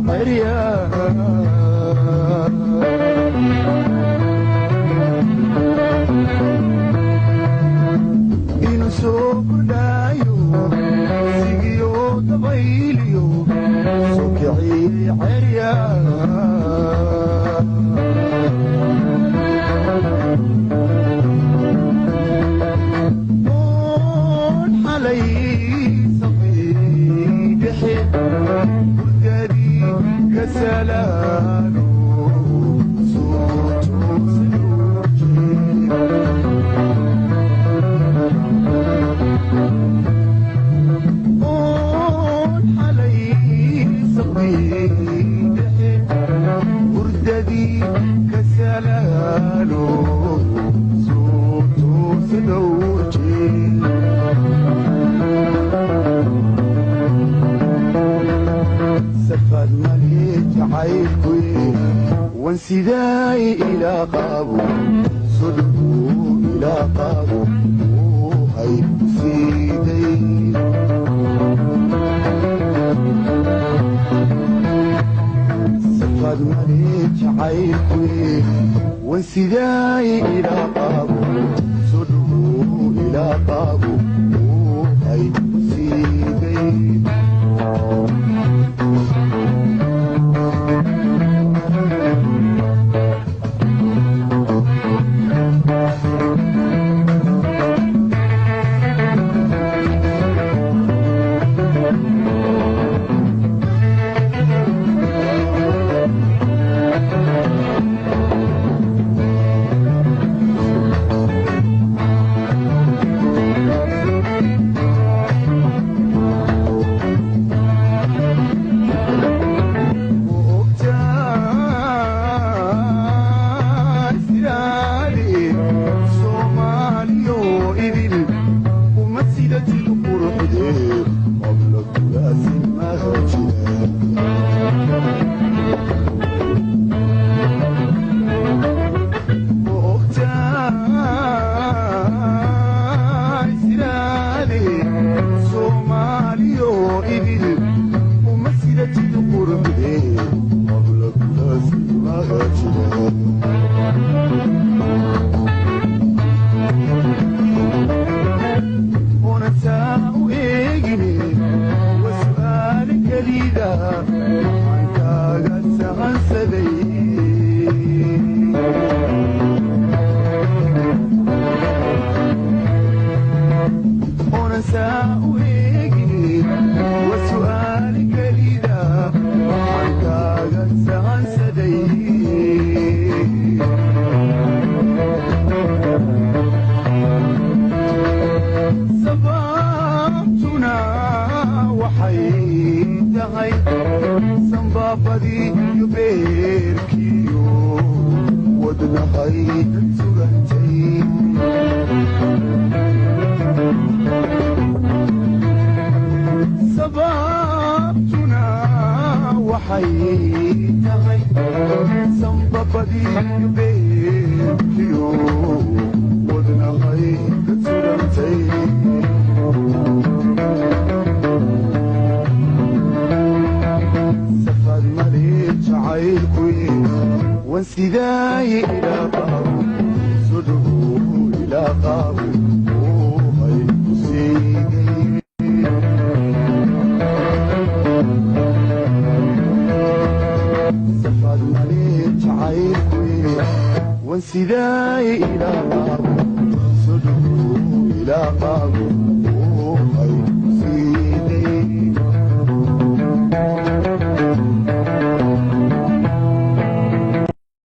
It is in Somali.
Cerya. Inuu soo kordhaayo sigiyo dabayliyo soo kiciyey cerya. Oon xalay saqii dhexe hurdadii ka salaano soo toosan. Oon xalay saqii dhexe hurdadii ka salaano soo toosan jeed. Safaad male jacaylkuye wan sidaay ilaa qaabo sodhuu ilaa qaabo hay ku siiday. Safaad male jacaylkuye wan sidaay ilaa qaabo sodhuu ilaa qaabo hay ku siiday. Ogtahay sidaade Soomaaliyo idil uma sida jid quruxde qabla kulaasi maha jira. Ogtahay sidaade Soomaaliyo idil uma sida jid quruxde qabla kulaasi maha jira. Oona saa u eegine wa su'aal kelida waxaan kaaga sahansaday. Oona saa u eegine wa su'aal kelida waxaan kaaga sahansaday. Sababtuna waxay tahay sanbaabadii iyo beerkiyo wadnahay surantay. Sababtuna waxay tahay sanbabadii iyo beerkiyo wadnahay surantay. Safaad male jacaylkuye wan sidaay ilaa qaabo sodhuu ilaa qaabo hay ku siiday. Safaad male jacaylkuye wan sidaay ilaa qaabo sodhuu ilaa qaabo hay ku siiday.